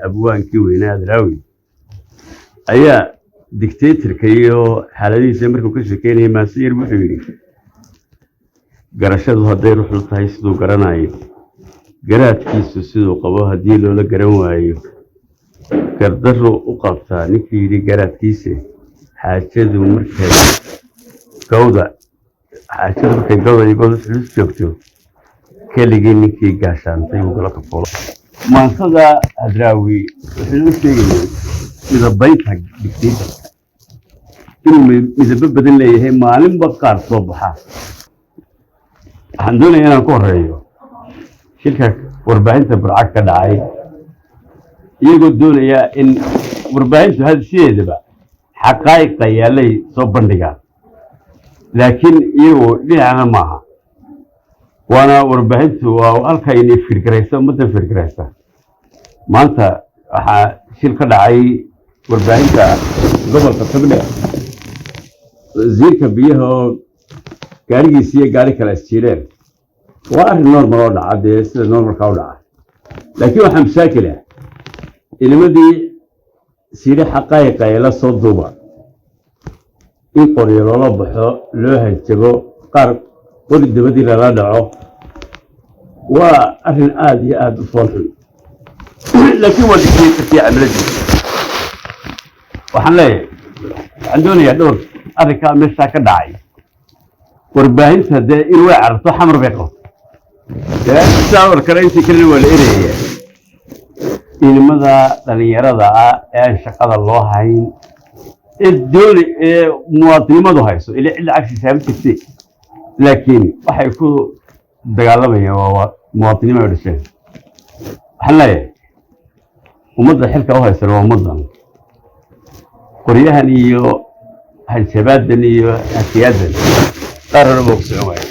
Abwaankii weynaa Adraawi ayaa dictatorka iyo xaaladihiisa markuu ka sheekeynayay maasiyar wuxuu yidhi: "Garashadu hadday ruuxdu tahay siduu garanayo, garaadkiisu siduu qabo haddii loola garan waayo, gardarru u qabtaa ninkii yidhi garaadkiise. Xaajadu markay gawda, xaajadu markay gawda iyo gawda culus joogto, keligii ninkii gaashaantay uu galo ka fuulo." Maansada Hadraawi wuxuu inoo sheegayay midabaynta dictatorka inuu midabo badan leeyahay, maalinba qaar soo baxa. Waxaan doonaya inaan ku horeeyo shilka warbaahinta Burcag ka dhacay, iyagoo doonaya in warbaahintu had sideedaba xaqaa'iqa yaallay soo bandhigaan, laakiin iyagoo dhinacna maaha. Waana warbaahintu waa halka inay firgaraysa ummadda firgaraysa. Maanta waxaa shil ka dhacay warbaahinta gobolka Togdheer, wasiirka biyaha oo gaarigiisi iyo gaari kale isjiireen. Waa arrin normal oo dhaca, dee sida normalka u dhaca, laakiin waxaa mashaakil ah ilimadii siidhi xaqaa'iqa ee la soo duuba in qoryo loola baxo, loo hanjabo, qaar qori dabadii lala dhaco. Waa arrin aada iyo aada u foolxun, laakiin waa dictatorkii cimiladiisa. Waxaan leeyahay, waxaan doonayaa dhowr arrinkaa meeshaa ka dhacay. Warbaahinta dee in way cararto, Xamar bay qabto, dee sidaa war kale intii kalena waa la erayaya. Inimada dhalinyarada ah ee aan shaqada loo hayn ee dooni ee muwaadinimadu hayso, ila cid lacagsiisaa ma jirte, laakiin waxay ku dagaalamayaan waa muwaadinimo ay dhasheen. Waxaan leeyahay, ummadda xilka u haysan waa ummaddan. Qoryahan iyo hanjabaadan iyo hakiyaadan qaar hore baa ku socon waaya.